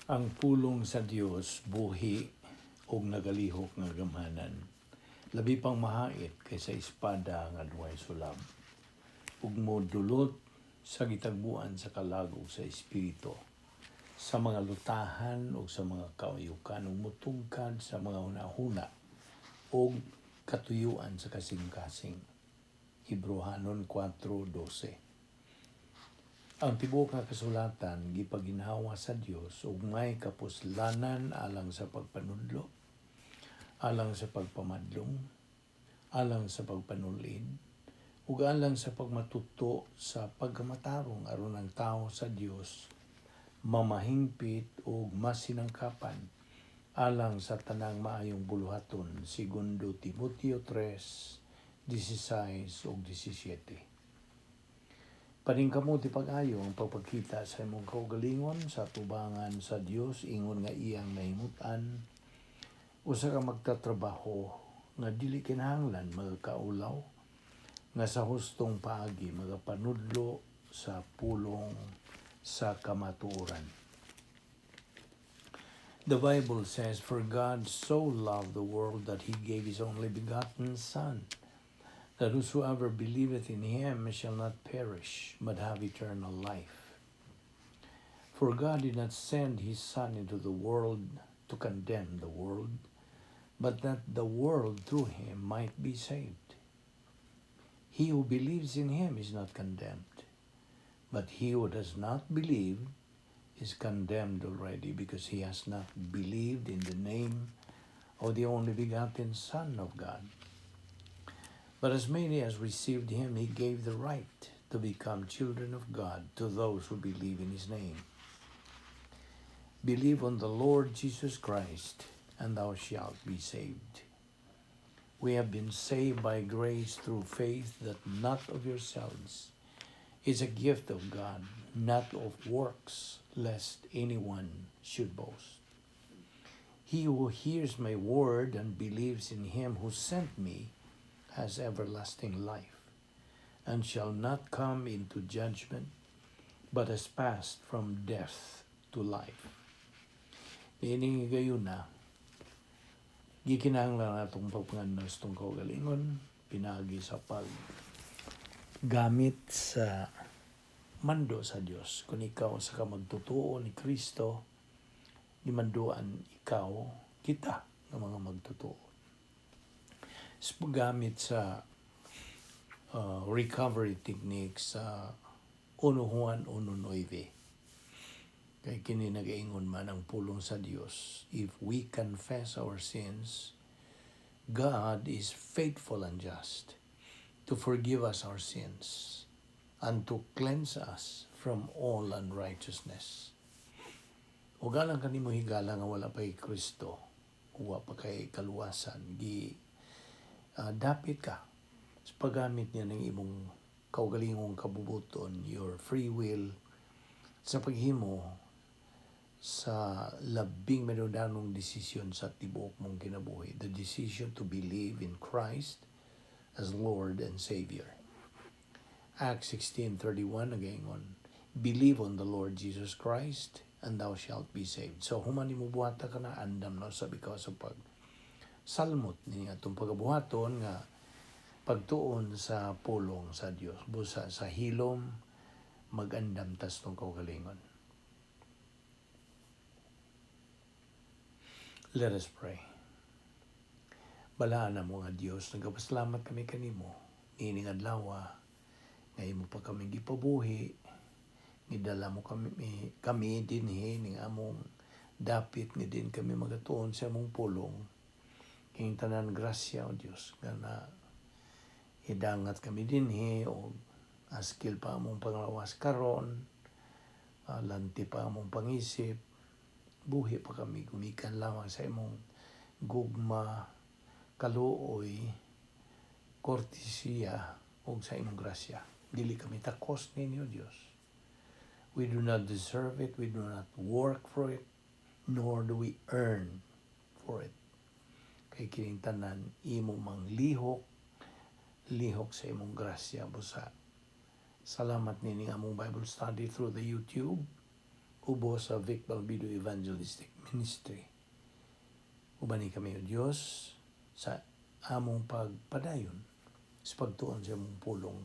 Ang pulong sa Dios buhi ug nagalihok nga gamhanan. Labi pang mahait kaysa espada nga duhay sulab. Ug modulot sa gitagbuan sa kalag ug sa espiritu, sa mga lutahan ug sa mga kauyukan, ug mutugkad sa mga hunahuna ug katuyuan sa kasing-kasing. Hebreohanon 4:12. Ang tibuok nga kasulatan gipaginhawa sa Dios ug may kapuslanan alang sa pagpanudlo, alang sa pagpamadlong, alang sa pagpanulid, ug alang sa pagmatuto sa pagkamatarong, aron ang tawo sa Dios mamahingpit ug masinangkapan alang sa tanang maayong buluhaton, Segundo Timoteo 3:16 ug 17. Paningkamoti pag-ayo ang pagpakita sa imong kaugalingon sa tubangan sa Dios ingon nga iyang nahimut-an, usa ka magtatrabaho nga dili kinahanglan magkaulaw, nga sa hustong paagi magapanudlo sa pulong sa kamatuoran. The Bible says, "For God so loved the world that he gave his only begotten Son, that whosoever believeth in him shall not perish, but have eternal life. For God did not send his Son into the world to condemn the world, but that the world through him might be saved. He who believes in him is not condemned, but he who does not believe is condemned already, because he has not believed in the name of the only begotten Son of God. But as many as received him, he gave the right to become children of God, to those who believe in his name. Believe on the Lord Jesus Christ, and thou shalt be saved." We have been saved by grace through faith, that not of yourselves, is a gift of God, not of works, lest anyone should boast. He who hears my word and believes in him who sent me has everlasting life, and shall not come into judgment, but has passed from death to life. Niining higayuna, gikinahanglan atong pagpangandoy sa atong kaugalingon, pinaagi sa pag gamit sa mando sa Dios. Kung ikaw usa ka magtotoo ni Kristo, gimanduan ikaw, kita nga mga magtotoo. Sa paggamit sa recovery techniques sa 1 Juan 1:9. Kay kini nagaingon man ang pulong sa Dios, "If we confess our sins, God is faithful and just to forgive us our sins and to cleanse us from all unrighteousness." Ug alang kanimo, higala, nga wala pa kay Kristo, wa pa kay kaluwasan, gi dapit ka sa paggamit niya ng imong kaugalingong kabubuton, your free will, sa paghimo sa labing mahinungdanong desisyon sa tibuok mong kinabuhi, the decision to believe in Christ as Lord and Savior. Acts 16:31 nagaingon, "Believe on the Lord Jesus Christ and thou shalt be saved." So human nimo buhata kana, andam na usab ikaw sa pag salmot ni atong pagabuhaton nga pagtuon sa pulong sa Dios. Busa sa hilom magandam tas atong kaugalingon. Let us pray. Balaan namo nga Dios, nagapasalamat kami kanimo niining adlaw nga imo pa kami gipabuhi, gidala mo kami dinhi ning among dapit nga din kami magatuon sa among pulong. Kining tanan grasya, o Dios, nga na hidangat kami dinhi og askil pa among panglawas karon, lanti pa among pangisip, buhi pa kami gumikan lamang sa imong gugma, kaluoy, kortesiya ug sa imong grasya. Dili kami takos ninyo, Dios. We do not deserve it, we do not work for it, nor do we earn for it. Kay kining tanan imo mang lihok, lihok sa imong grasya. Busa salamat nining among Bible study through the YouTube. Ubos sa Vic Balbido Evangelistic Ministry. Ubani kami, O Diyos, sa among pagpadayon sa pagtuon sa among pulong,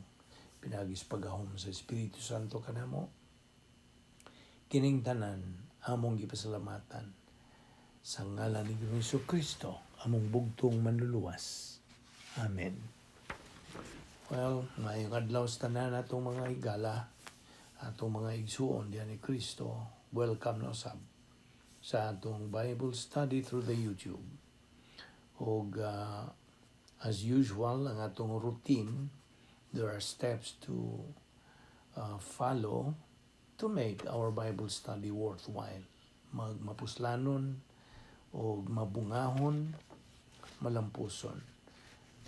pinaagi sa paggahom sa Espiritu Santo kanamo. Kining tanan among gipasalamatan sa ngalan ni Hesus Kristo, among bugtong Manluluwas. Amen. Well, maayong adlaw sa tanan atong mga higala, atong mga igsuon diyan ni Kristo. Welcome na usab sa atong Bible study through the YouTube. Og as usual, ang atong routine, there are steps to follow to make our Bible study worthwhile. Magmapuslanon o mabungahon, malampuson.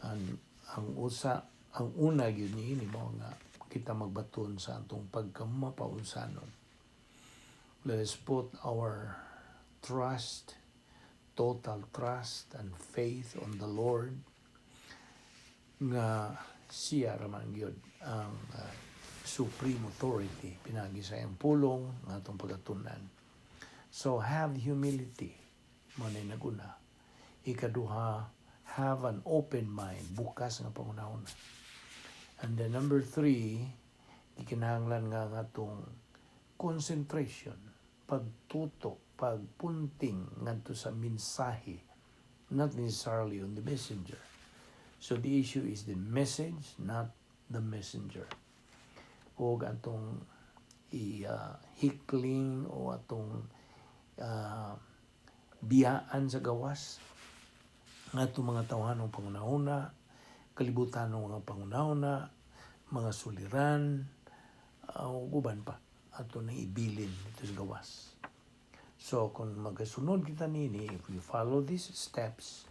Ang usa, ang una gyud niini mao nga kita magbaton sa atong pagkamapaunsanon. Let us put our trust, total trust and faith on the Lord nga siya raman gyud ang supreme authority pinaagi sa iyang pulong nga atong pagatunan. So have humility, mao na naguna. Ikaduha, have an open mind, bukas nga panghunahuna. And then number three, gikinahanglan nga nga atong concentration, pagtutok, pagpunting ngadto sa mensahe, not necessarily on the messenger. So the issue is the message, not the messenger. O atong i-hikling o atong biyaan sa gawas nga atong mga tawhanong panghunahuna, kalibutan ng mga panghunahuna, mga suliran, ug uban pa ato nang ibilin didto sa gawas. So kung magasunod kita nini, if we follow these steps,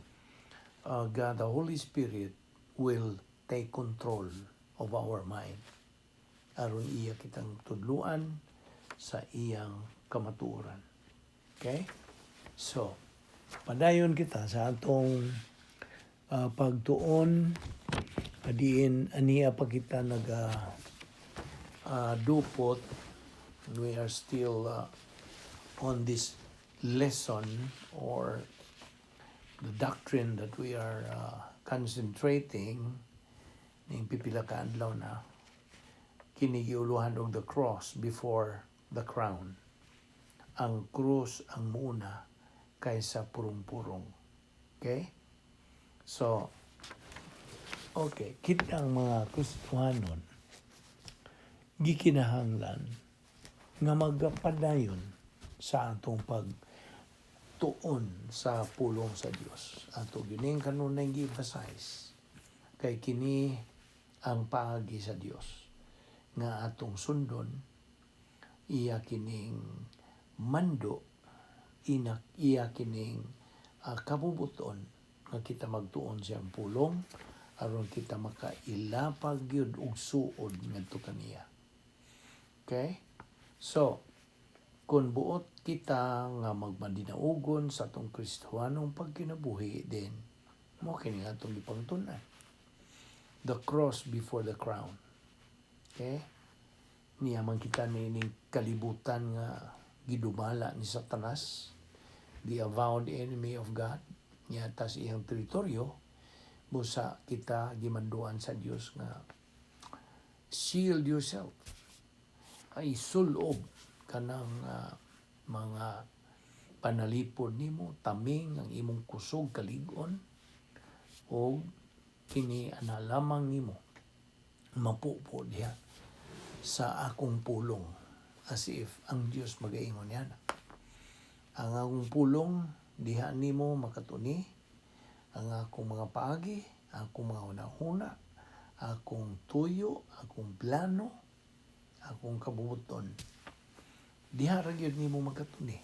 God the Holy Spirit will take control of our mind. Aron iya kitang tudluan sa iyang kamatuoran. Okay? So, padayon kita sa atong pagtuon adiin aniya pa kita naga dupot. We are still on this lesson or the doctrine that we are concentrating ning pipila ka adlaw na kini giuluhan og the cross before the crown, ang krus ang muuna kaysa purong-purong. Okay, so okay, kitang mga Kristohanon gikinahanglan nga magapadayon sa atong pagtuon sa pulong sa Dios. Ato gining kanunay gi-emphasize kay kini ang paagi sa Dios nga atong sundon, iya kining mando, inak iya kining kabubuton nga kita magtuon siyang pulong aron kita makailapag gyud og suod ngadto kaniya. Okay? So, kung buot kita nga magmadinaugon sa atong Kristohanong pagkinabuhi, then mao kini nga atong gipangtun-an. The cross before the crown. Okay? Niya man kita niining kalibutan nga gidumala ni Satanas, the avowed enemy of God, niya tas iyang teritoryo, busa kita gimanduan sa Dios nga shield yourself, ay sulob kanang mga panalipod nimo, taming ang imong kusog kalig-on og kini ana lamang nimo mapupo diha sa akong pulong, as if ang Dios magaingon yan, ang akong pulong diha nimo makatuni, ang akong mga paagi, akong mga hunahuna, akong tuyo, akong plano, akong kabubuton, diha ra gyud nimo makatuni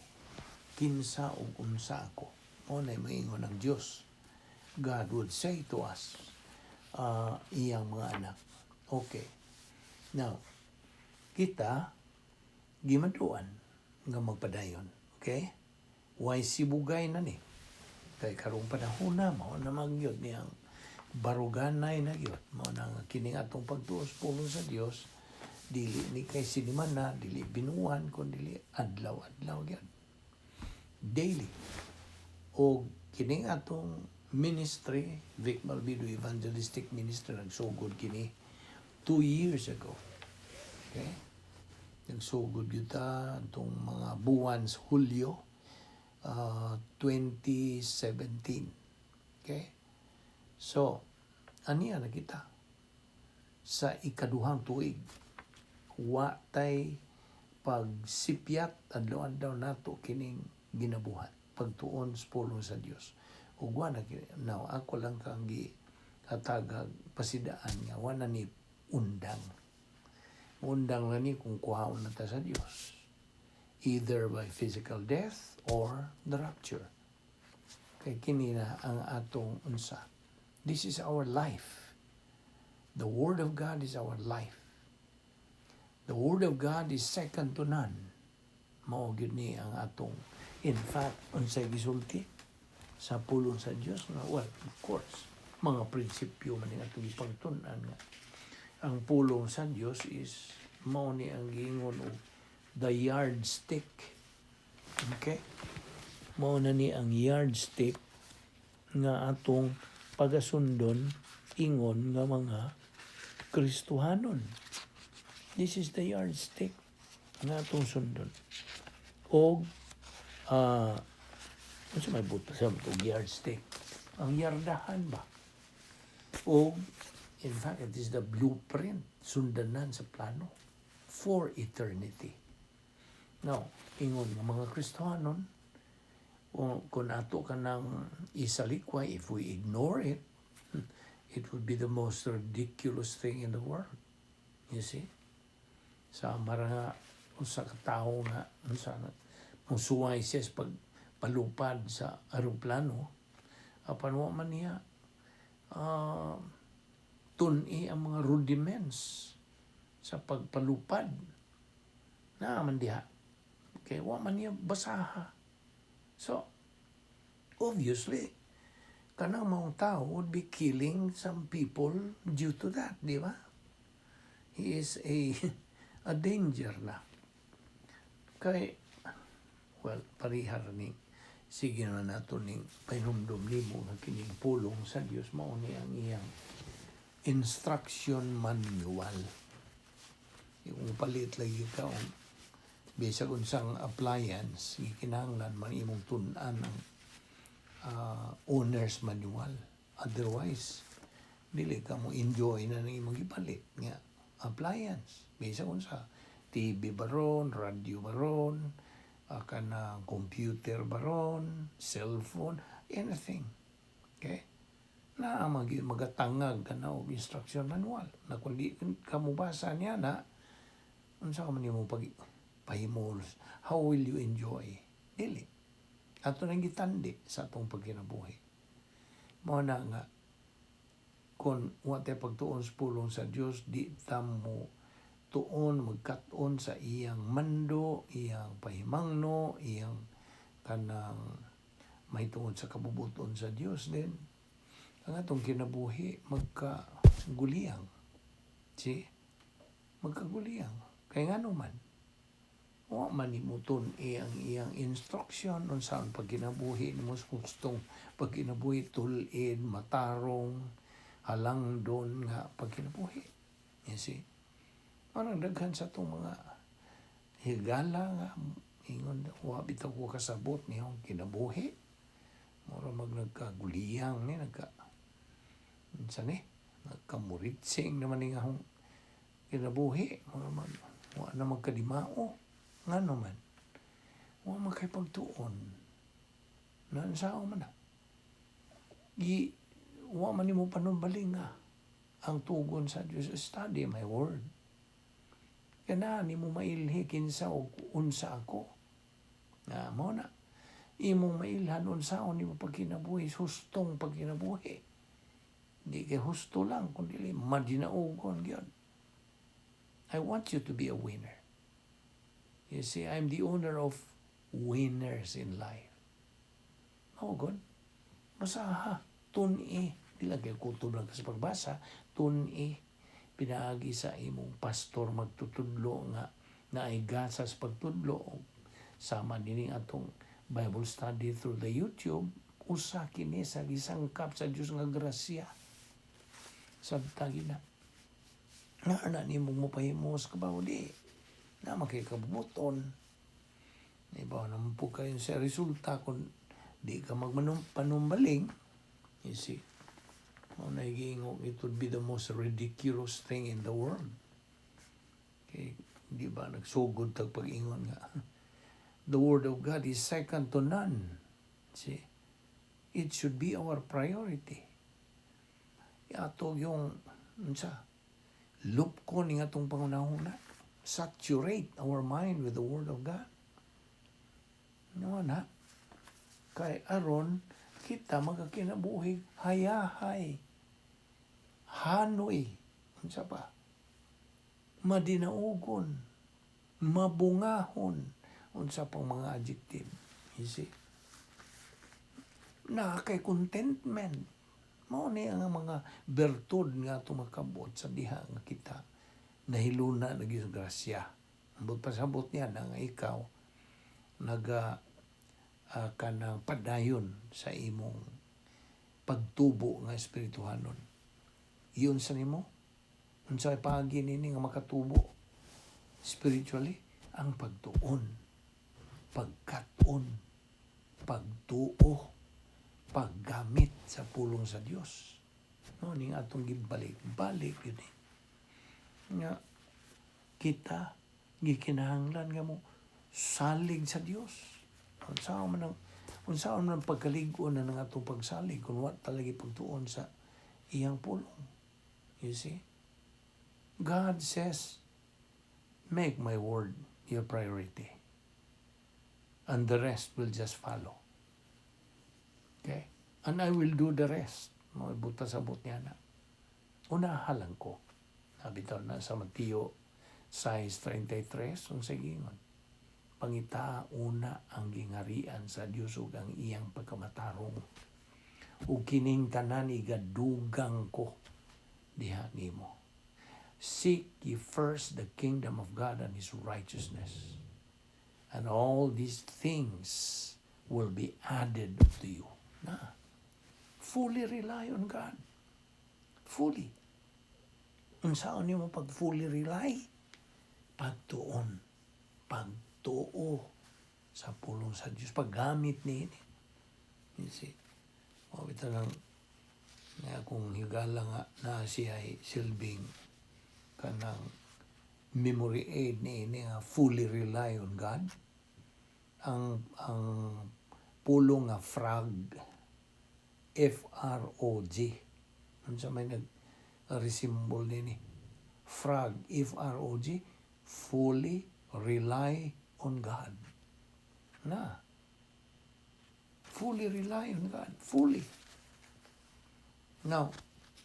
kinsa ug unsa ako. Mao na maingon ang Dios. God would say to us, iyang mga anak. Okay, now kita gimanduan nga magpadayon. Okay, why sibugay na ni? Kay karong panahon na mao na magyud niyang baruganay na gyud, mao na nga kining atong pagtuos pulong sa Dios. Dili ni kay sinimana, dili binuan, kun dili adlaw-adlaw gyud. Daily. O kining atong ministry, Vic Malvido Evangelistic Ministry, nagsugod kini 2 years ago. Okay? Nagsugod gyud ta atong mga buwan sa Hulyo 2017. Okay? So, aniya na kita sa ikaduhang tuig. Wa tay pagsipyat, adlaw-adlaw nato kining ginabuhat, pagtuon sa pulong sa Dios. Ug wa na now ako lang kang gi hatagag pasidaan nga wa na ni undang. Undang na ni kung kuhaon na ta sa Dios, either by physical death or the rapture. Kay kini na ang atong unsa. This is our life. The Word of God is our life. The Word of God is second to none. Mao gyud ni ang atong, in fact, unsay gisulti sa pulong sa Dios nga, well, of course, mga prinsipyo man ning atong ipangtun-an nga ang pulong sa Dios is mao ni ang giingon og the yardstick. Okay? Mao na ni ang yardstick nga atong pagasundon ingon nga mga Kristohanon. This is the yardstick nga atong sundon. Og unsa may buta sa og yardstick? Ang yardahan ba? Og in fact, it is the blueprint, sundanan sa plano for eternity. Now, ingon nga mga Kristohanon, kung ato ka nang isalikway, if we ignore it, it would be the most ridiculous thing in the world. You see? Sa mara nga usa ka tawo nga unsa na musuway siya sa pagpalupad sa aeroplano, apan wa man niya tun-i ang mga rudiments sa pagpalupad na man diha kay wa man niya basaha. So obviously, kanang mga tao would be killing some people due to that, di ba? He is a danger na kay, well, parihar ni sige na nato ning pahinumdom nimo nga kining pulong sa Dios mao ni ang iyang instruction manual. Kung palit lagi ka og bisag unsang appliance, gikinahanglan man imong tun-an ang owner's manual. Otherwise, dili ka mo enjoy na ng imong gipalit nga appliance, bisag unsa, TV baron, radyo baron, kanang computer baron, cellphone, anything, okay, na magatangag ka na og instruction manual na kung di ka mobasa niya na, unsa ka man nimo pag pahimol? How will you enjoy? Dili ato nang gitandi sa atong pagkinabuhi. Mao na nga kung wa tay pagtuon sa pulong sa Dios, di ta mo tuon magkat-on sa iyang mando, iyang pahimangno, iyang kanang mahitungod sa kabubuton sa Dios, din ang atong kinabuhi magkaguliyang. See? Magkaguliyang. Kay ngano man, wa man nimo tun-i ang iyang instruction unsaon pagkinabuhi nimo, hustong pagkinabuhi, tul-id, matarong, halangdon nga pagkinabuhi. You see? Parang daghan sa atong mga higala nga ingon, "Wa bitaw ko kasabot niyong kinabuhi. Mura mag nagkaguliyang ni, nagka unsa ni, nagkamuritsing naman ni nga akong kinabuhi. Mura mag wa na magkadimao." Ngano man? Wa man kay pagtuon. Na unsaon man na? Gi wa man nimo panumbalinga ang tugon sa Dios. "Study my word. Kana nimo mailhi kinsa og unsa ako." Na mao na. Imong mailhan unsaon nimo pagkinabuhi, hustong pagkinabuhi. Di kay husto lang, kundi madinaugon gyud. I want you to be a winner. You see, I'm the owner of winners in life. Mao gud. Basaha, tun-i. Di lang kay kutob lang ka sa pagbasa, tun-i. Pinaagi sa imong pastor magtutudlo nga naay gasa sa pagtudlo, sama nining atong Bible study through the YouTube, usa kini sa gisangkap sa Dios nga grasya. Sabta gina. Nga na nimo mo pahimos ka ba di na makikabuton. Di ba, naman po kayo sa resulta kung di ka magmanum panumbaling. You see, mao na giingog, it would be the most ridiculous thing in the world. Okay, di ba, nagsugod tag pag-ingon nga the word of God is second to none. See, it should be our priority. Ato yung unsa lupko ni atong pangunahuna. Saturate our mind with the word of God. No na. Kay aron kita magakinabuhi hayahay, hanoy, unsa pa, madinaugon, mabungahon, unsa pang mga adjective. You see? Na kay contentment. Mao ni ang mga bertud nga atong makabot sa diha nga kita nahiluna na gyud grasya. Ambot pasabot niya na nga ikaw naga kanang padayon sa imong pagtubo nga espirituhanon. Iyon sa nimo. Unsa paagi nini nga makatubo spiritually? Ang pagtuon, pagkat-on, pagtuo, paggamit sa pulong sa Dios. No, ning atong gibalik, balik yun eh. Nga kita gikinahanglan nga mo salig sa Dios. Unsa man ang pagkalig-on na ng atong pagsalig kung wa talaga pagtuon sa iyang pulong? You see? God says, "Make my word your priority. And the rest will just follow." Okay? And I will do the rest. Mga buta sa but niya na. Unahalang ko. Nabitaw na sa Mateo 6:33, ang sagingon. Pangita una ang gingarian sa Dios ug ang iyang pagkamatarong. Ug kining tanan igadugang ko diha nimo. Seek ye first the kingdom of God and His righteousness, and all these things will be added to you. Na. Fully rely on God. Fully. Unsaon nimo pag fully rely? Pagtuon. Pagtuo sa pulong sa Dios. Paggamit ni ini. You see? O bitaw lang nga kung higala nga na siya ay silbing kanang memory aid ni ini nga fully rely on God. Ang pulong nga frog, F R O G, unsa may nag resemble nini? Frog, F R O G, fully rely on God. Na fully rely on God, fully. Now,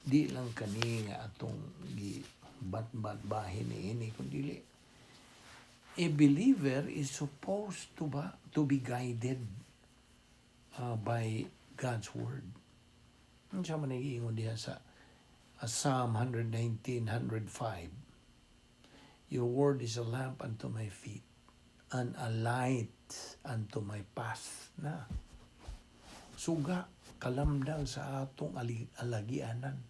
di lang kani nga atong gi bat-bat bahin ni ini, kun dili a believer is supposed to be guided by God's word. Unsa man giingon diha sa Psalm 119, 105? "Your word is a lamp unto my feet and a light unto my path." Na. Suga, kalamdang sa atong alagianan.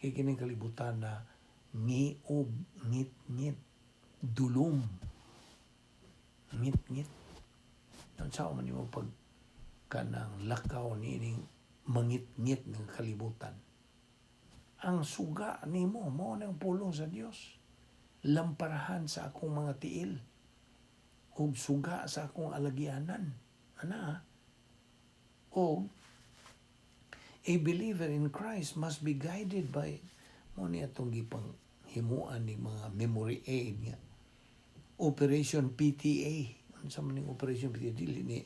Kay kining kalibutan na ngiob, ngit-ngit, dulom, ngit-ngit. Unsa man nimo pag kanang lakaw niining mangit-ngit ng kalibutan? Ang suga nimo mao nang pulong sa Dios. Lamparahan sa akong mga tiil ug suga sa akong alagianan. Ana. Og a believer in Christ must be guided by mo ni atong gipang himuan ni mga memory aid nga Operation PTA. Unsa man ning Operation PTA? Dili ni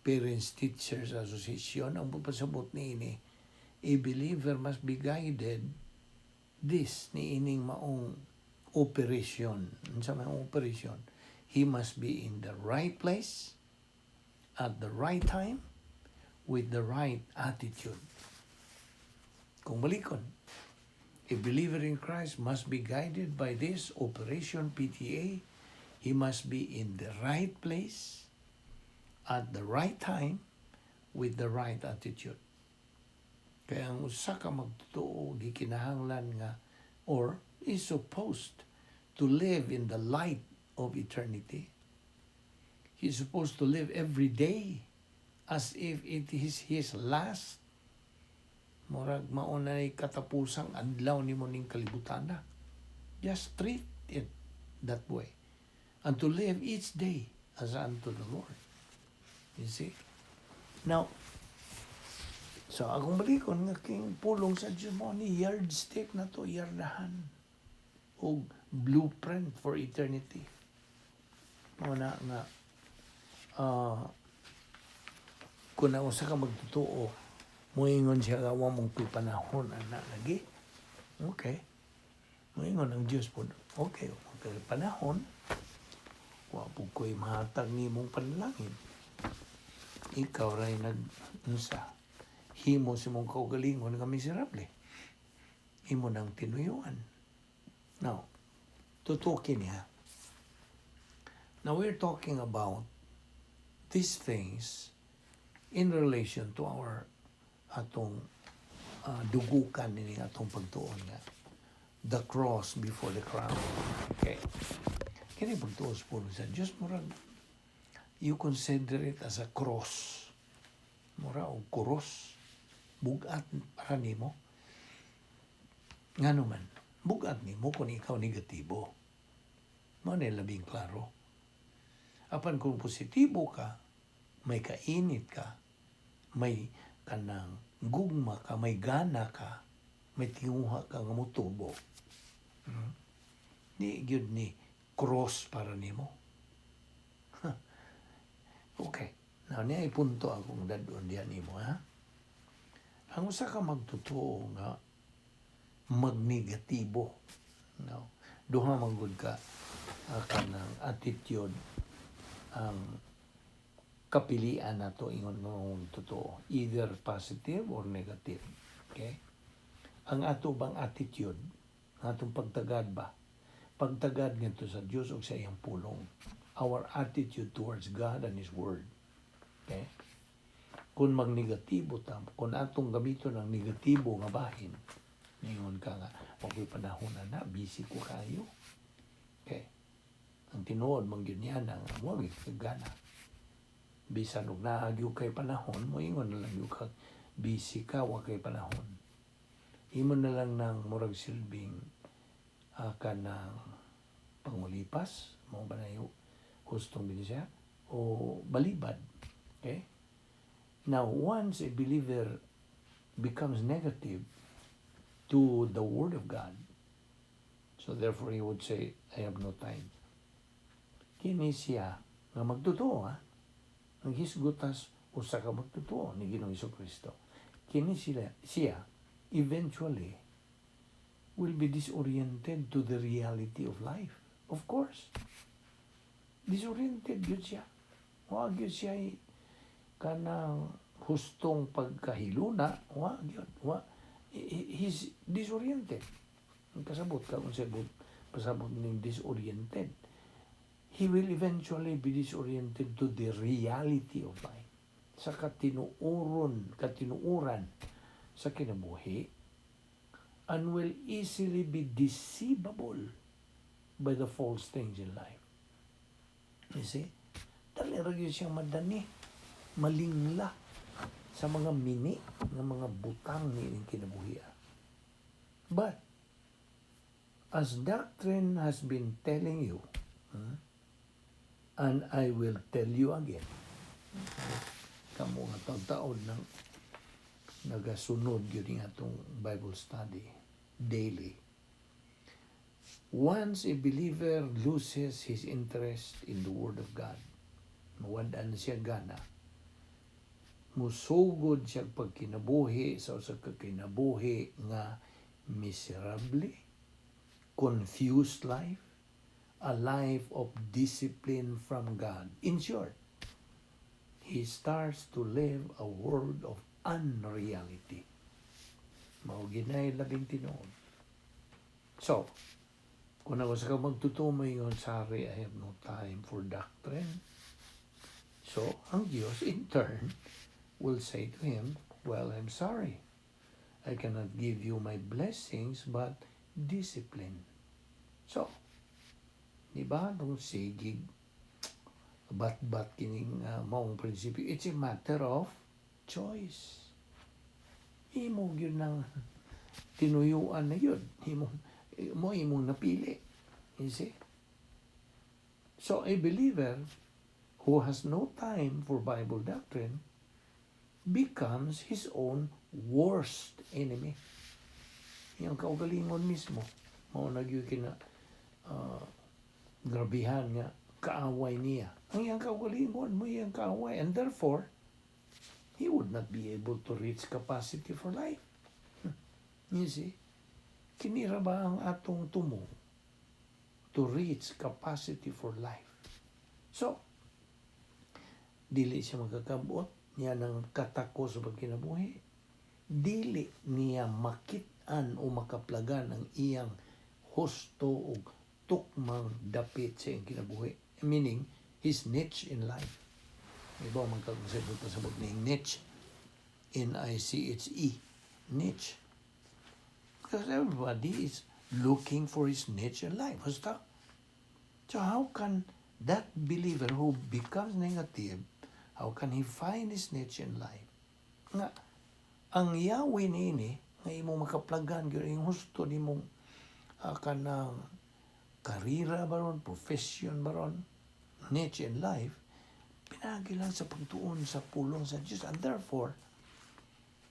Parents Teachers Association. Ang pasabot ni ini, a believer must be guided this ni ining maong operation. Unsa man ang operation? He must be in the right place at the right time with the right attitude. Kung balikon, A believer in Christ must be guided by this Operation PTA. He must be in the right place at the right time with the right attitude. Kay ang usa ka magtotoo gikinahanglan nga or is supposed to live in the light of eternity. He is supposed to live every day as if it is his last. Murag mao na katapusang adlaw nimo ning kalibutana. Just treat it that way. And to live each day as unto the Lord. You see? Now, so akong balikon nga kining pulong sa Diyos mao ni yardstick na to, yardahan o blueprint for eternity. Mao na nga kung ang usa ka magtotoo moingon siya nga wa man ko'y panahon ana lagi. Okay. Moingon ang Dios po. Okay, wa ko'y panahon. Wa po ko'y mahatag nimong panalangin. Ikaw ray nag unsa himo sa imong kaugalingon nga miserable. Imo nang tinuyuan. Now, tutukin niya. Now we're talking about these things in relation to our atong dugukan ini atong pagtuon nga the cross before the crown. Okay. Kini pagtuo sa pulong sa Diyos, murag you consider it as a cross. Mura og kuros. Bugat para nimo. Ngano man, bugat nimo kung ikaw negatibo. Mao na labing klaro. Apan kung positibo ka, may kainit ka, may kanang gugma ka, may gana ka, may tinguha ka nga motubo. Di gyud ni cross para nimo. Okay. Now, niya punto akong dadon diyan nimo, ha? Ang usa ka magtotoo nga magnegatibo. No? Duha man gud ka kanang attitude ang kapilian nato ingon nga totoo, either positive or negative. Okay? Ang ato bang attitude, ang atong pagtagad ba, pagtagad ngadto sa Dios ug sa iyang pulong, our attitude towards God and His Word. Okay? Kung magnegatibo ta, kung atong gamiton ang negatibo nga bahin, ningon ka nga, wa ko'y panahon na na, busy ko kayo. Okay? Ang tinuod man gyud niya na nga, wa gyud ka gana. Bisan og naa gyud kay panahon, moingon na lang gyud ka, busy ka, wa kay panahon. Imo na lang nang murag silbing kanang pangulipas, mao ba na yung hustong siya o balibad. Okay? Now, once a believer becomes negative to the Word of God, so therefore he would say, "I have no time." Kini siya nga magtotoo, ha? Ang hisgutas usa ka magtotoo ni Ginoong Kristo. Kini siya eventually will be disoriented to the reality of life. Of course. Disoriented yun siya. Wa gyud siya kanang hustong pagkahiluna, wa gyud. Wa he's disoriented. Ang kasabot ka kung sabot pasabot ning disoriented. He will eventually be disoriented to the reality of life. Sa katinuoron, katinuoran sa kinabuhi and will easily be deceivable by the false things in life. You see? Dali ra gyud siyang madani, malingla sa mga mini nga mga butang ni kinabuhi. But as doctrine has been telling you, and I will tell you again, kamo nga taon nang nagasunod gyud ning atong Bible study daily. Once a believer loses his interest in the Word of God, mawad-an siya gana, musugod siya pagkinabuhi sa usa ka kinabuhi nga miserable, confused life, a life of discipline from God. In short, he starts to live a world of unreality. Mao ginay labing tinuod. So, kung ako sa magtotoo moingon, "Sorry, I have no time for doctrine." So, ang Diyos in turn will say to him, "Well, I'm sorry. I cannot give you my blessings, but discipline." So, di ba, nung sigig, bat-bat kining maong prinsipyo, it's a matter of choice. Imo gyud nang tinuyuan na yun. Imo, mo imong napili. You see? So a believer who has no time for Bible doctrine becomes his own worst enemy. Yung kaugalingon mismo, mao na gyud kina grabihan nga kaaway niya. Ang iyang kaugalingon mo iyang kaaway, and therefore he would not be able to reach capacity for life. You see? Kini ra ba ang atong tumong to reach capacity for life? So, dili siya magkakabot niya ng katako sa pagkinabuhi. Dili niya makit-an o makaplagan ang iyang husto o tukmang dapit sa iyang kinabuhi. Meaning, his niche in life. Iba man kag pasabot ning niche. Niche. Niche. Because everybody is looking for his niche in life. Basta. So how can that believer who becomes negative, how can he find his niche in life? Nga, ang Yahweh niini, nga imong makaplagan, gyud yung husto nimong kanang karira baron, profession baron, niche in life, pinagi lang sa pagtuon sa pulong sa Diyos. And therefore,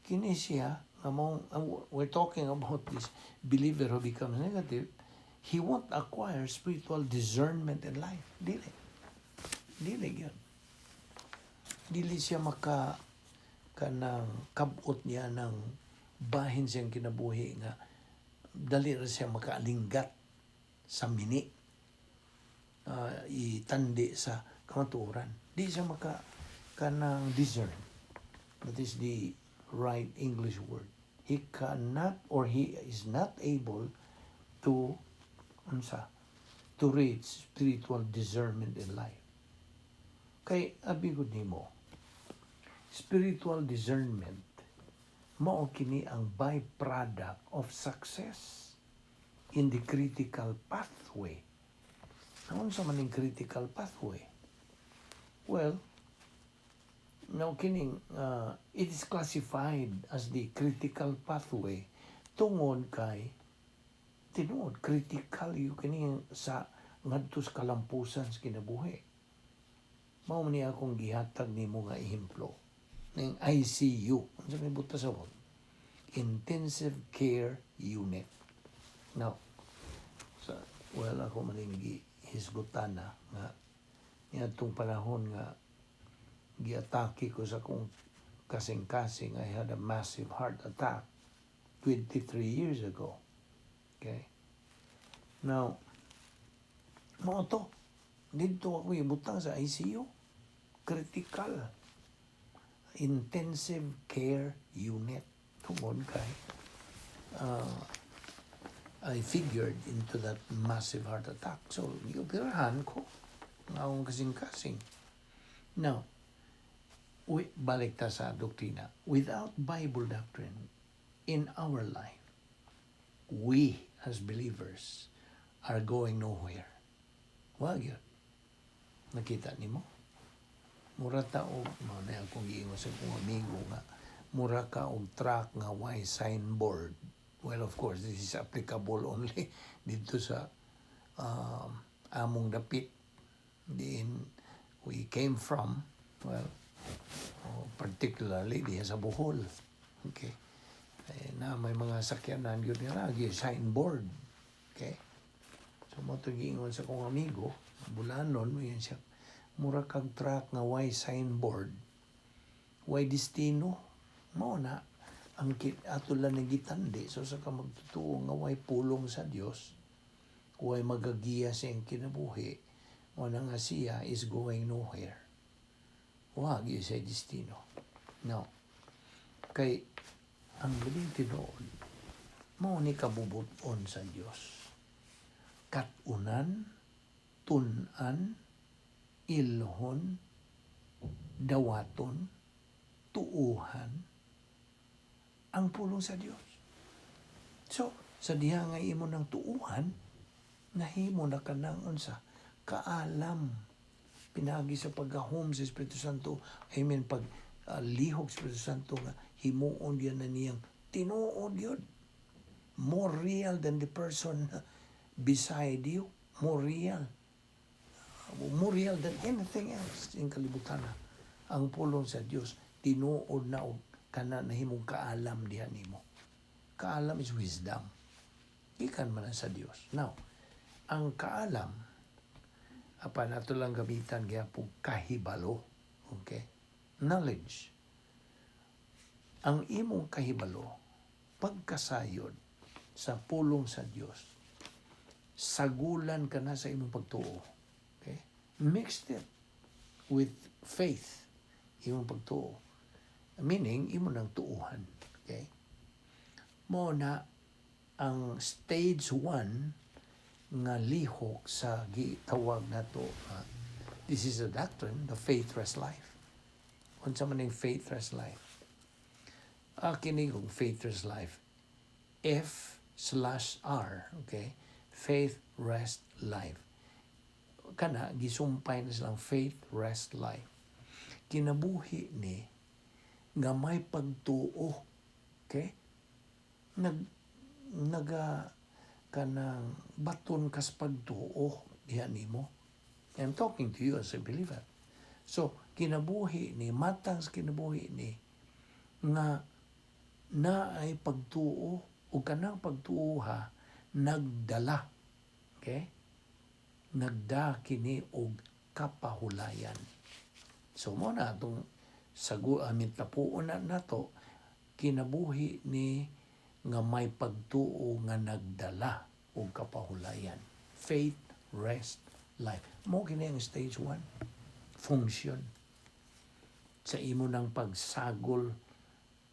kini siya, nga mong, we're talking about this believer who becomes negative, he won't acquire spiritual discernment in life. Dili. Dili yun. Dili siya maka kanang kabot niya ng bahin siyang kinabuhi nga dali ra siya makaalinggat sa mini itandi sa kamatuoran. Di siya maka kanang discern. That is the right English word. He cannot or he is not able to unsa to reach spiritual discernment in life. Kay abi gud nimo, spiritual discernment mao kini ang byproduct of success in the critical pathway. Unsa man ning critical pathway? Well, now kining it is classified as the critical pathway tungod kay tinuod critical gyud kini sa ngadto sa kalampusan sa kinabuhi. Mao man ni akong gihatag nimo nga ehemplo ning ICU. Unsa may buta sa word? Intensive Care Unit. Now, sa well, ako man ning gihisgutan na nga niadtong panahon nga giatake ko sa akong kasing-kasing, I had a massive heart attack 23 years ago. Okay? Now, mao to. Didto ako ibutang sa ICU. Critical. Intensive Care Unit. Tungod kay I figured into that massive heart attack. So, gioperahan ko ang akong kasing-kasing. Now, we, balik ta sa doktrina. Without Bible doctrine in our life, we as believers are going nowhere. Wa gyud. Nakita nimo? Mura ta og mao na akong giingon sa akong amigo nga mura ka og truck nga way signboard. Well, of course, this is applicable only dito sa among dapit diin we came from. Well, oh, particularly diha sa Bohol. Okay. Eh, na may mga sakyanan yun nga lagi, signboard. Okay. So mao to giingon sa akong amigo, Bulanon, mo yun siya, mura kag truck nga way signboard. Way destino. Mao na ang ato lang nagitandi so sa ka magtutuo nga way pulong sa Dios, way magagiya sa iyang kinabuhi, mo na nga siya is going nowhere. Wa gyud siya destino. Now, kay ang labing tinuod, Mao ni kabubut-on sa Dios. Katunan, tun-an, ilhon, dawaton, tuuhan ang pulong sa Dios. So, sa diha nga imo ng tuuhan, nahimo na ka ng unsa? Kaalam. Pinaagi sa paggahom sa Espiritu Santo, I mean pag lihok sa Espiritu Santo nga himuon diyan na niyang tinuod yun. More real than the person beside you. More real. More real than anything else in kalibutan. Ang pulong sa Dios tinuod na og kana nahimong kaalam diha nimo. Kaalam is wisdom. Gikan man na sa Dios. Now, ang kaalam apan ato lang gamitan gyapon kahibalo. Okay? Knowledge. Ang imong kahibalo, pagkasayod sa pulong sa Dios, sagulan ka na sa imong pagtuo. Okay? Mixed it with faith, imong pagtuo. Meaning, imo nang tuuhan. Okay? Mao na ang stage 1 nga lihok sa gitawag nato, this is a doctrine, the faith rest life. Unsa man ning faith rest life? Kini kung faith rest life, F/R, okay? Faith rest life. Kana gisumpay na silang faith rest life. Kinabuhi ni nga may pagtuo. Okay? Naga kanang baton kas pagtuo diha nimo. I'm talking to you as a believer. So, kinabuhi ni, matang sa kinabuhi ni, nga naay pagtuo o kanang pagtuo ha, nagdala. Okay? Nagda kini og kapahulayan. So mao na atong sagu amin tapuon na nato kinabuhi ni nga may pagtuo nga nagdala og kapahulayan. Faith, rest, life. Mao kini ang stage 1. Function sa imo ng pagsagol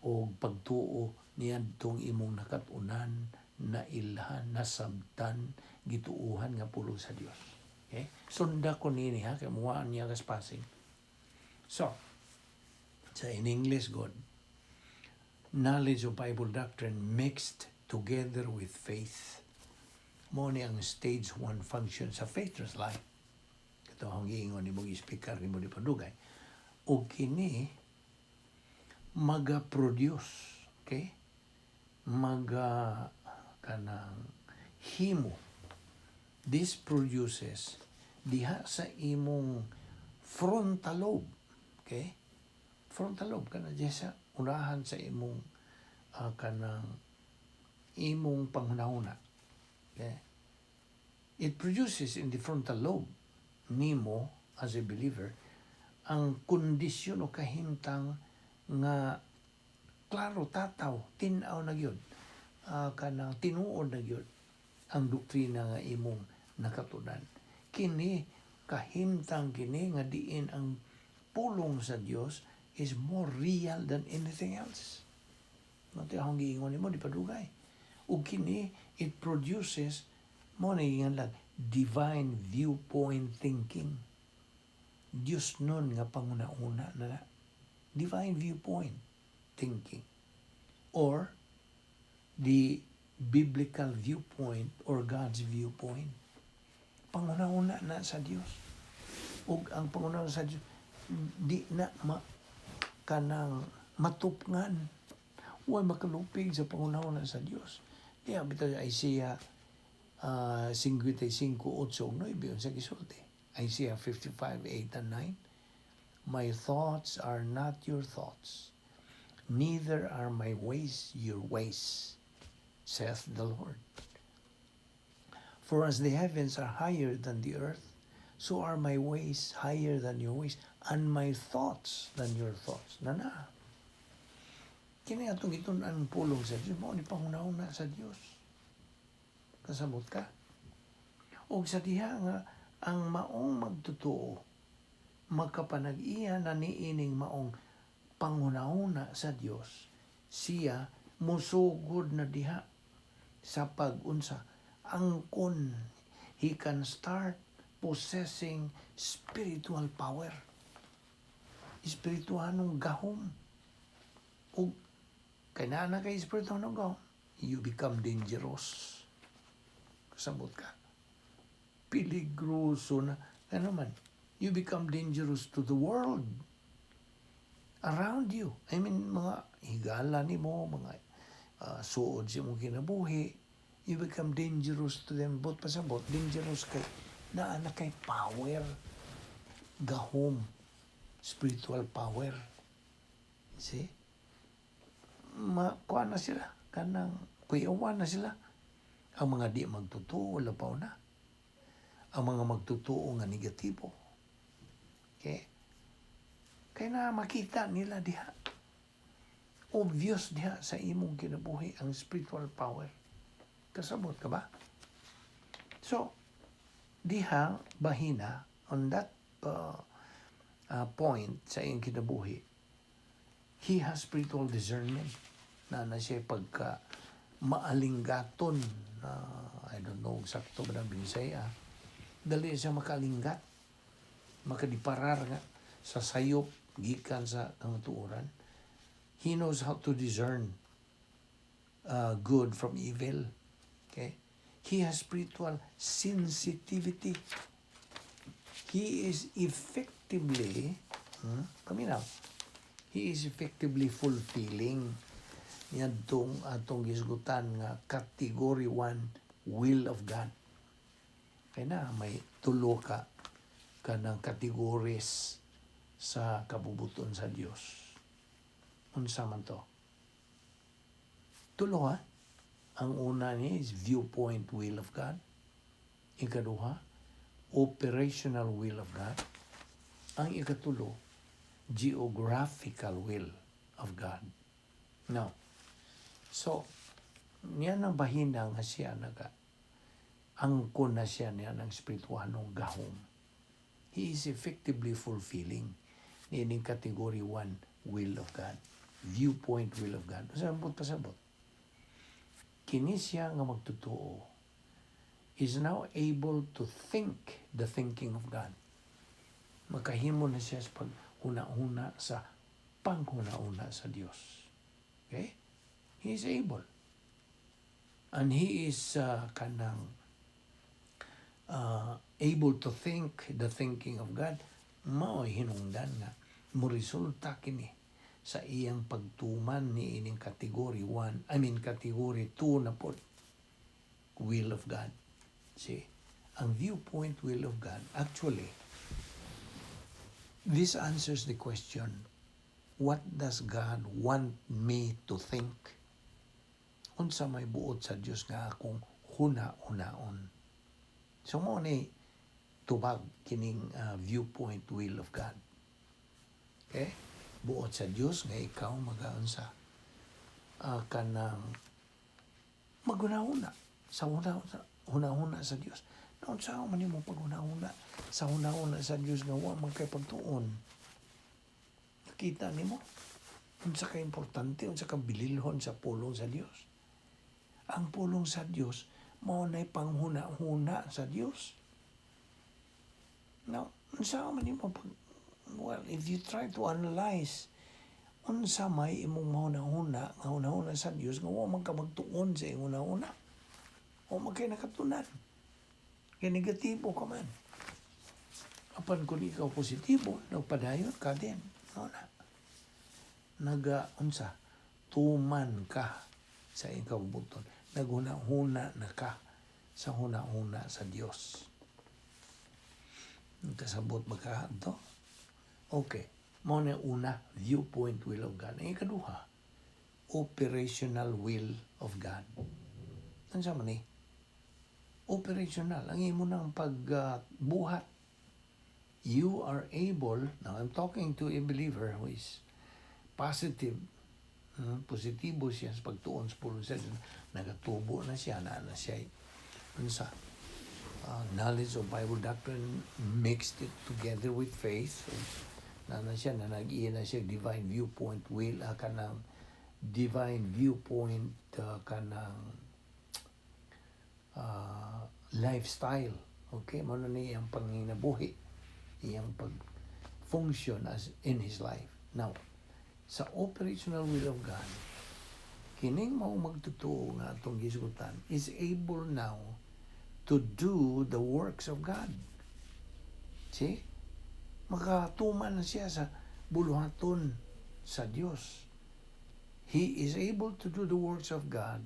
o pagtuo niadtong imong nakat-unan, nailhan, nasabtan, gituuhan nga pulong sa Dios. Okay? Sunda ko nini ha, kay muwaan niya kas passing. So, sa in English, God, knowledge of Bible doctrine mixed together with faith. Mao ni ang stage 1 function sa faithless life. Kato ang giingon ni mong speaker ni mo di padugay. O kini maga-produce, okay? Maga kanang himo. This produces diha sa imong frontal lobe, okay? Frontal lobe kana diha sa unahan sa imong kanang imong panghunahuna. Okay? It produces in the frontal lobe nimo as a believer ang kondisyon o kahimtang nga klaro tataw, tin-aw na gyud, kanang tinuod na gyud ang doktrina nga imong nakatunan. Kini kahimtang kini nga diin ang pulong sa Dios is more real than anything else. Mao akong giingon nimo di padugay. Ug kini it produces mao na lang divine viewpoint thinking. Diyos nun nga panguna-una na divine viewpoint thinking or the biblical viewpoint or God's viewpoint. Panguna-una na sa Dios. Ug ang panguna sa Dios di na ma kanang matupngan. Way makalupig sa panguna-una sa Dios. Diya bitaw Isaiah 55, 8 9 sa gisulti. Isaiah 55, 8 and 9. "My thoughts are not your thoughts, neither are my ways your ways, saith the Lord. For as the heavens are higher than the earth, so are my ways higher than your ways, and my thoughts than your thoughts." Na na. Kini atong gitun-an pulong sa Dios, mao ni panghunahuna sa Dios. Kasabot ka? Og sa diha nga ang maong magtotoo makapanag-iya na niining maong panghunahuna sa Dios, siya musugod na diha. Sa pag-unsa, angkon, he can start possessing spiritual power. Espirituhanong gahom. Ug kay naa na kay espirituhanong gahom, you become dangerous. Kasabot ka? Peligroso na. Ano man, you become dangerous to the world around you. I mean, mga higala nimo, mga suod sa imong kinabuhi, you become dangerous to them. Buot pasabot, dangerous kay naa na kay power, gahom, spiritual power. See? Makuha na sila. Kanang kuyawan na sila. Ang mga di magtotoo, labaw na. Ang mga magtotoo nga negatibo. Okay? Kaya na makita nila diha. Obvious diha sa imong kinabuhi ang spiritual power. Kasabot ka ba? So, diha bahina on that point sa iyang kinabuhi, he has spiritual discernment na siya pagka maalinggaton na, I don't know sakto ba ng Binisaya, dali siya makalingat, makadiparar nga sa sayop gikan sa kamatuoran. He knows how to discern good from evil. Okay? He has spiritual sensitivity. He is effectively, paminaw, he is effectively fulfilling niadtong atong gisgutan nga category 1 will of God. Kaya na may tulo ka kanang categories sa kabubuton sa Dios. Unsa man to? Tulo ha. Ang una ni is viewpoint will of God. Ikaduha, operational will of God. Ang ikatulo, geographical will of God. Now, so, niya nang bahina nga siya naga angkon na siya niya ng espirituhanong gahom. He is effectively fulfilling niining category 1 will of God. Viewpoint will of God. Pasabot, pasabot. Kini siya nga magtotoo is now able to think the thinking of God. Makahimo na siya sa paghuna-huna sa panghuna-huna sa Dios. Okay? He is able. And he is kanang able to think the thinking of God. Mao'y hinungdan nga mo resulta kini sa iyang pagtuman ni ining category 1, I mean category 2 na pod, will of God. See? Ang viewpoint will of God, actually, this answers the question, what does God want me to think? Unsa may buot sa Dios nga akong huna-hunaon? So mao ni tubag kining viewpoint will of God. Okay? Buot sa Dios nga ikaw magaunsa, kanang maghuna-huna sa huna-huna sa Dios. Naunsa man nimo paghuna-huna sa huna-huna sa Dios nga wa man kay pagtuon? Nakita nimo unsa ka importante, unsa ka bililhon sa pulong sa Dios? Ang pulong sa Dios mao nay panghuna-huna sa Dios. Now, unsa man nimo pag, well, if you try to analyze unsa may imong mahuna-huna nga hunahuna sa Dios nga wa man ka magtuon sa imong hunahuna. Wa man kay nakatunan. Kay negatibo ka man. Apan kung ikaw positibo, nagpadayon ka din. No na. Naga unsa, tuman ka sa iyong kabubuton. Naghuna-huna na ka sa huna-huna sa Dios. Kasabot ba ka to? Okay. Mao na una, viewpoint will of God. Ang ikaduha, operational will of God. Ano man ni? Operational. Ang imo nang pagbuhat. You are able, now I'm talking to a believer who is positive, positibo siya sa pagtuon sa pulong sa Diyos. Nagatubo na siya, na siya, unsa, knowledge of Bible doctrine mixed it together with faith. Na siya, na nag na siya divine viewpoint will, kanang divine viewpoint, kanang lifestyle. Okay, mao na ni iyang panginabuhi, iyang pag function as in his life. Now, sa operational will of God, kining mao magtotoo nga atong gisgutan is able now to do the works of God. See? Makatuman na siya sa buluhaton sa Dios. He is able to do the works of God,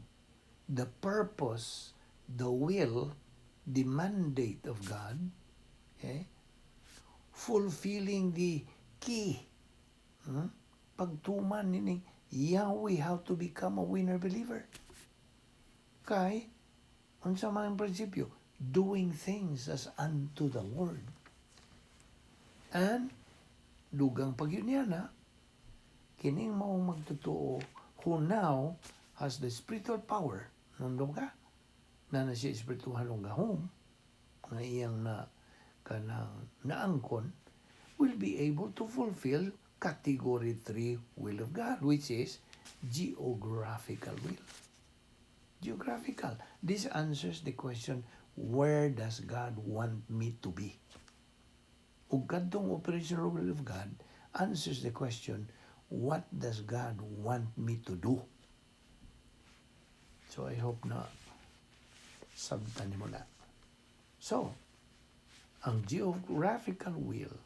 the purpose, the will, the mandate of God, okay? Fulfilling the key. Pagtuman ni Yahweh, how to become a winner believer. Kay, unsa man ang prinsipyo? Doing things as unto the Lord. And, dugang pag yun niya na, kining mao magtotoo who now has the spiritual power, nandong ka, na siya espirituhanong gahom, nga iyang na kanang naangkon, will be able to fulfill category 3 will of God, which is geographical will. Geographical. This answers the question, where does God want me to be? Ug kadtong operational will of God answers the question, what does God want me to do? So I hope na sabtan mo na. So, ang geographical will,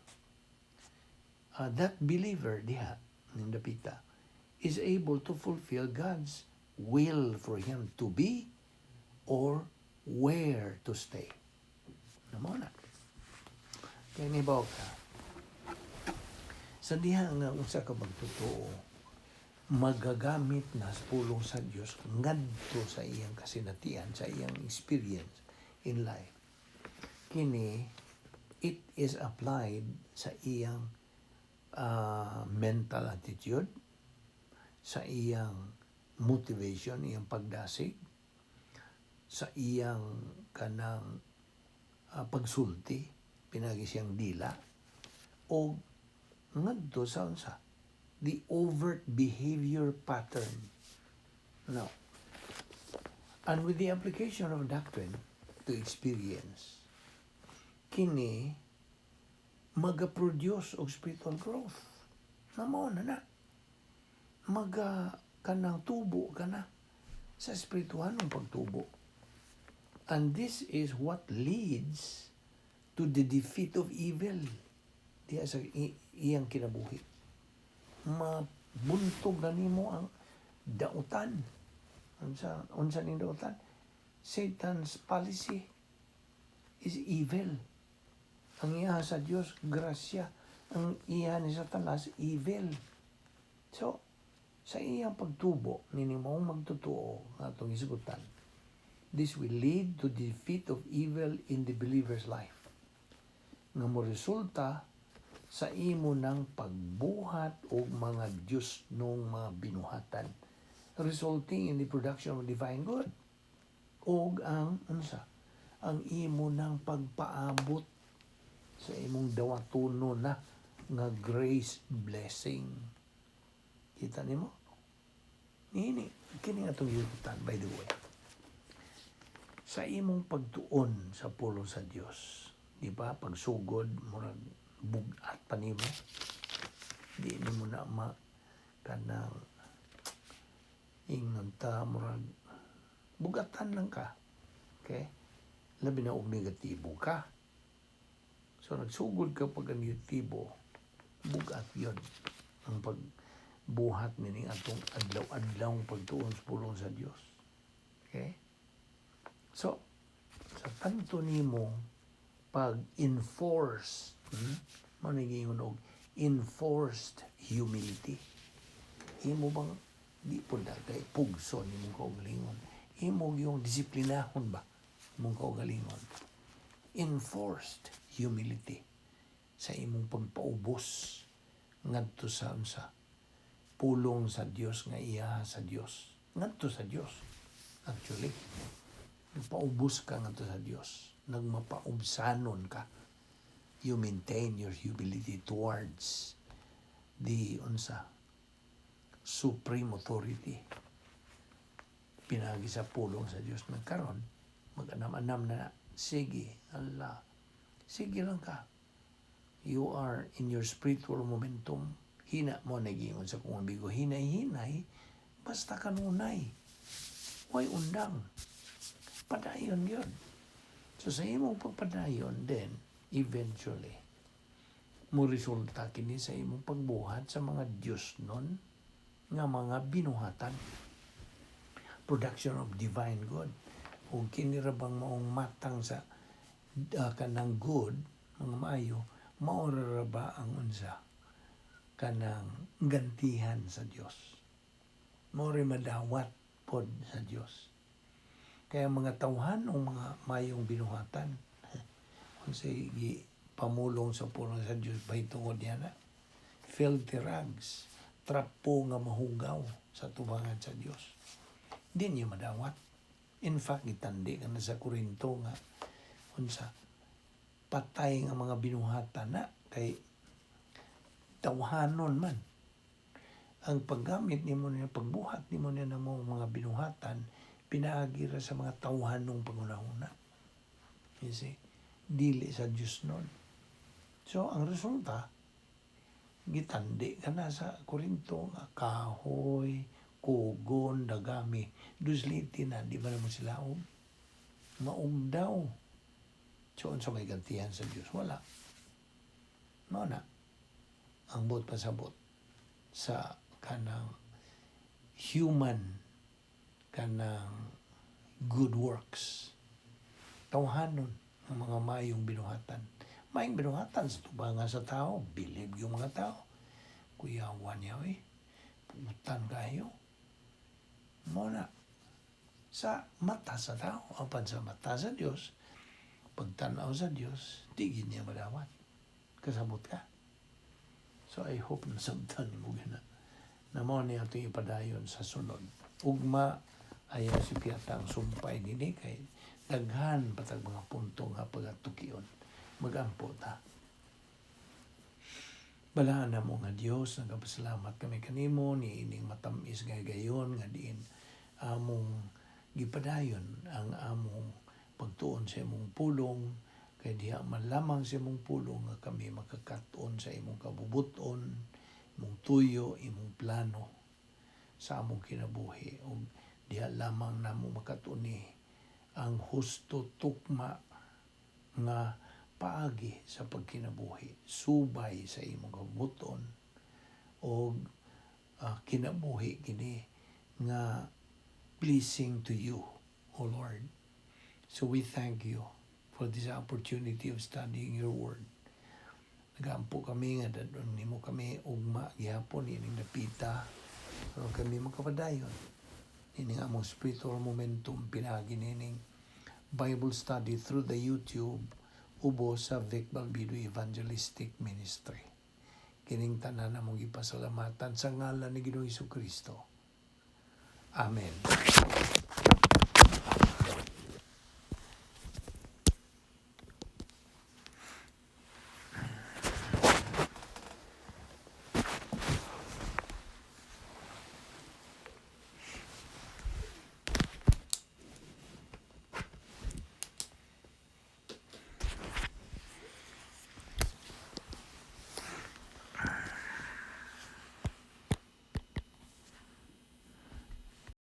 that believer diha, ning dapita, is able to fulfill God's will for him to be or where to stay. Mao na. Kaya nibaw ka, sa diha nga unsa ka magtotoo, magagamit na sa pulong sa Dios ngadto sa iyang kasinatian, sa iyang experience in life. Kini, it is applied sa iyang mental attitude, sa iyang motivation, iyang pagdasig, sa iyang kanang pagsulti, pinagi siyang dila, o ngadto sa unsa, the overt behavior pattern. Now, and with the application of doctrine to experience, kini maga-produce og spiritual growth. Na mao na na. Maga kanang tubo ka na sa espirituhanong pagtubo. And this is what leads to the defeat of evil diha sa iyang kinabuhi. Mabuntog na nimo ang dautan. Unsa ning dautan? Satan's policy is evil. Ang iya sa Dios, grasya. Ang iya ni Satanas, evil. So, sa iyang pagtubo, nining maong magtotoo nga atong hisgutan, this will lead to defeat of evil in the believer's life. Nga mo resulta sa imo ng pagbuhat og mga Diyos nung mga binuhatan, resulting in the production of divine good. Og ang unsa, ang imo ng pagpaabot sa imong dawatono na nga grace blessing. Kita nimo? Nini, kini atong hisgutan, by the way. Sa imong pagtuon sa pulong sa Dios, di ba? Pagsugod, murag bugat pa nimo. Di nimo na ma kanang ingnon ta, murag bugatan lang ka. Okay? Labi na og negatibo ka. So nagsugod ka pag negatibo, bugat yon ang pagbuhat nining atong adlaw-adlaw pagtuon sa pulong sa Dios. Okay? So, sa tanto nimo pag-enforce, Mao na giingon og enforced humility. Imo bang di po na kay pugso nimong kaugalingon. Imo yung disiplinahon ba imong kaugalingon. Enforced humility sa imong pagpaubos ngadto sa unsa, pulong sa Dios nga iya sa Dios, ngadto sa Dios. Actually, nagpaubos ka ngadto sa Dios, nagmapaubsanon ka. You maintain your humility towards the unsa, supreme authority pinagi sa pulong sa Dios. Nagkaron Mag-anam-anam na na. Sige, Allah. Sige lang ka. You are in your spiritual momentum. Hina mo nagingon sa kong amigo. Hinay-hinay, basta kanunay. Way undang. Padayon yun. So sa imong pagpadayon, then, eventually, mo resulta kini sa imong pagbuhat sa mga Diyos nun nga mga binuhatan. Production of divine good. O kini ra bang maong matang sa kanang good, mga maayo, mao ra ba ang unsa kanang gantihan sa Dios? Mao madawat pod sa Dios. Kaya mga tawhan o mga mayong binuhatan, unsay gi pamulong sa pulong sa Dios bahitungod niya na? Filthy rags, trapo nga mahugaw sa tubangan sa Dios. Di niya madawat. In fact, gitandi ka na sa Korinto nga unsa, patay nga mga binuhatan na kay tawhanon man. Ang paggamit nimo niya, pagbuhat nimo niya ng mga binuhatan, pinaagi ra sa mga tawhanong pangunahuna. You see? Dili sa Diyos nun. So, ang resulta, gitandi ka na sa Korinto nga kahoy, kugon, dagami, dusliti na, di ba naman sila og maug daw. So, unsa may gantihan sa Diyos? Wala. Mao na. Ang buot pasabot sa kanang human kanang good works. Tawhanon ang mga mayong binuhatan. Mayong binuhatan sa tubangan sa tao, bilib yung mga tao. Kuyawan niya, eh. Putan kayo. Mao na. Sa mata sa tao, apan sa mata sa Dios, pagtanaw sa Dios, di gid niya madawat. Kasabot ka? So I hope nasabtan nimo gina. Na mao ni atong ipadayon sa sunod. Ugma, ayaw si Piata ang sumpay nini kay daghan patag mga punto nga pagatukion. Magampo ta. Balaan na mo nga Dios, nagapasalamat kami kanimo ni ining matamis nga gayon nga diin among gipadayon ang among pagtuon sa imong pulong, kay diha man lamang sa imong pulong nga kami makakat-on sa imong kabubuton, imong tuyo, imong plano sa among kinabuhi, ug diha lamang namo makat-on ang husto, tukma nga paagi sa pagkinabuhi subay sa imong kabubuton og kinabuhi kini nga pleasing to you, O Lord. So we thank you for this opportunity of studying your word. Nagampo kami nga dadon nimo kami ugma gihapon ining dapita aron kami makapadayon ining among spiritual momentum pinaagi nining Bible study through the YouTube ubo sa Vic Balbido Evangelistic Ministry. Kining tanan among gipasalamatan sa ngalan ni Ginoong Kristo. Amen.